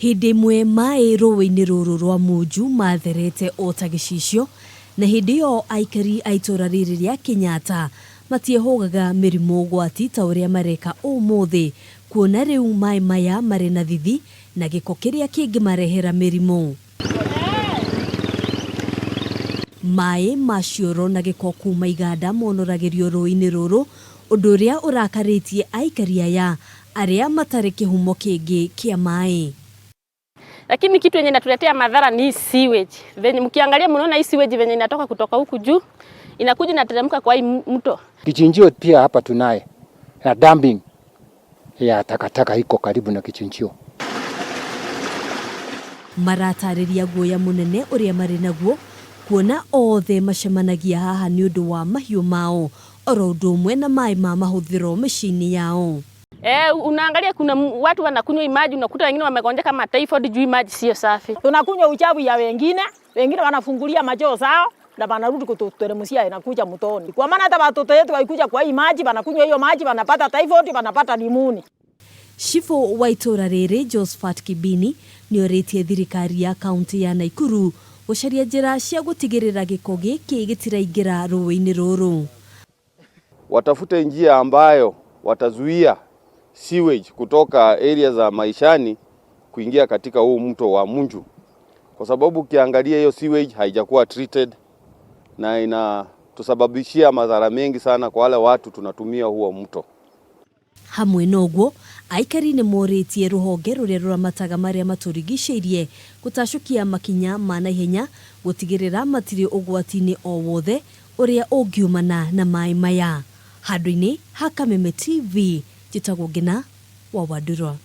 Hĩndĩ ĩmwe maĩ rũĩ-inĩ rũrũ rwa Munju matherete o ta gĩcicio, na hĩndĩ ĩyo aikari a itũra rĩrĩ rĩa Kenyatta matiehũgaga mĩrimũ ũgwati ta ũrĩa mareka ũmũthĩ, kuona rĩu maĩ maya marĩ na thithi na gĩko kĩrĩa kĩngĩmarehera mĩrimũ. Maĩ ma cioro na gĩko kuma iganda monoragĩrio rũĩ-inĩ rũrũ, ũndũ ũrĩa ũrakarĩtie aikari aya arĩa matarĩ kĩhumo kĩngĩ kĩa maĩ. Lakini kitu yenye inatuletea madhara ni hii sewage. Venye mkiangalia mnaona hii sewage venye inatoka kutoka huku juu inakuja inateremka kwa hii mto. Kichinjio pia hapa tunaye na dumping ya takataka iko karibu na kichinjio. Maratarĩria guoya mũnene ũrĩa marĩ naguo kuona othe macemanagia haha nĩ ũndũ wa mahiũ mao oro ũndũ ũmwe na maĩ ma mahũthĩro mĩciĩ-inĩ yao. Eh, unaangalia kuna watu wanakunywa hii maji, unakuta wengine wamegonjeka kama typhoid juu hii maji sio safi. Tunakunywa uchawi ya wengine, wengine wanafungulia machoo zao na wanarudi kututeremshia inakuja mtoni. Kwa maana hata watoto wetu waikuja kwa hii maji, wanakunywa hiyo maji, wanapata typhoid, wanapata pneumonia. Cibũ wa itũra rĩrĩ Josephat Kibini nĩorĩtie thirikari ya kaunti ya Naikuru gũcaria njĩra cia gũtigĩrĩra gĩko gĩkĩ gĩtiraingĩra rũĩ-inĩ rũrũ. Watafute njia ambayo watazuia sewage kutoka area za maishani kuingia katika huu mto wa Munju, kwa sababu ukiangalia hiyo sewage haijakuwa treated na inatusababishia madhara mengi sana kwa wale watu tunatumia huo mto. Hamwe na ũguo, aikari nĩ morĩtie rũhonge rũrĩa rũramataga marĩa matũrigicĩirie gũtacũkia makinya ma naihenya gũtigĩrĩra matirĩ ũgwati-inĩ o wothe ũrĩa ũngiumana na maĩ maya. Handũ-inĩ ha Kameme TV, njĩtagwo Ngina wa Wandũrwa.